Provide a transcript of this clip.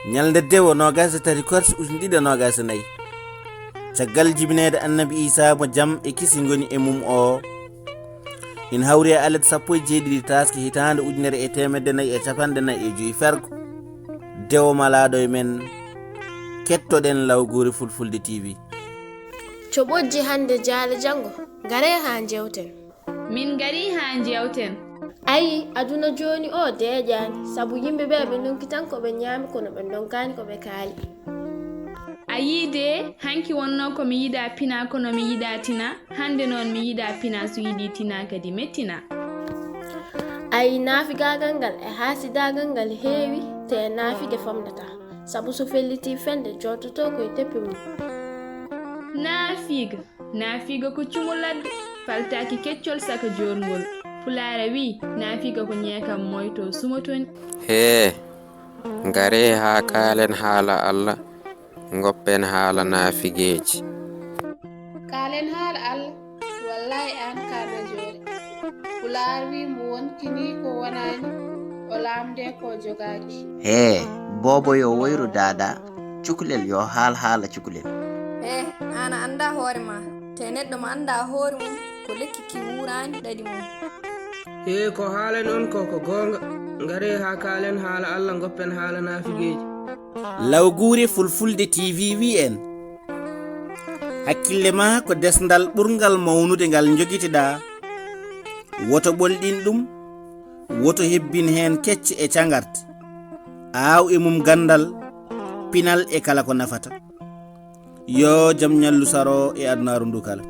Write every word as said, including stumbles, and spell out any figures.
Ñalnde dewo noogaas e tati korse ujunɗiɗi e noogaas e nayi, caggal jibineede Annabi Iisaa mo jam e kisi ngoni e mum oo, ina hawri e alet sappo e jeeɗiɗi taaske hitaande ujunere e teemedde nayi e capanɗe nayi e joy fergo. Dewo malaaɗo e men, kettoɗen Lawguure Fulfulde T V. Coɓojji hannde jaale janngo, ngaree haa njeewten. Min ngarii haa njeewten. Ayi, aduna jooni oo deeƴaani, sabu yimɓe ɓee ɓe ndonki tan ko ɓe ñaami kono ɓe ndonkaani ko ɓe kaali. A yii de, hanki wonnoo ko mi yiɗaa pinaa kono mi yiɗaa tinaa, hannde noon mi yiɗaa pinaa so yiɗii tinaa kadi mettinaa. Ayi, naafigaagal ngal e haasidaagal ngal heewi, tee naafige famɗataa, sabu so fellitii fende jooɗtotoo ko e teppi mum. Naafiiga, naafiiga ko cumu ladde, faltaaki keccol saka joorngol. Pulaar wii, naafiiga ko ñeekam moyto sumo toni. Hee, ngaree haa kaalen haala Alla, ngoppen haala naafigeeji. Kaalen haala Alla, wallaahi aan kaa najoore. Pulaar wii mbo wonkinii ko wonaani, o laamndee ko jogaaki. Hee, boobo yo woyru daadaa, cuklel yo haal haala cuklel. Hee, aan a anndaa hoore maa, tee neɗɗo mo anndaa hoore mum, ko lekki ki wuuraani ɗaɗi mum. Hee, ko haalen on ko ko goonga, ngaree haa kaalen haala Alla, ngoppen haala naafigeeji. Lawguure Fulfulde T V wii en, hakkille maa ko desndal ɓurngal mawnude ngal njogiteɗaa. Woto ɓolɗin ɗum, woto hebbin heen kecce e cangarte. Aaw e mum ganndal, pinal e kala ko nafata. Yoo jam ñallu saroo e adunaaru ndu kala.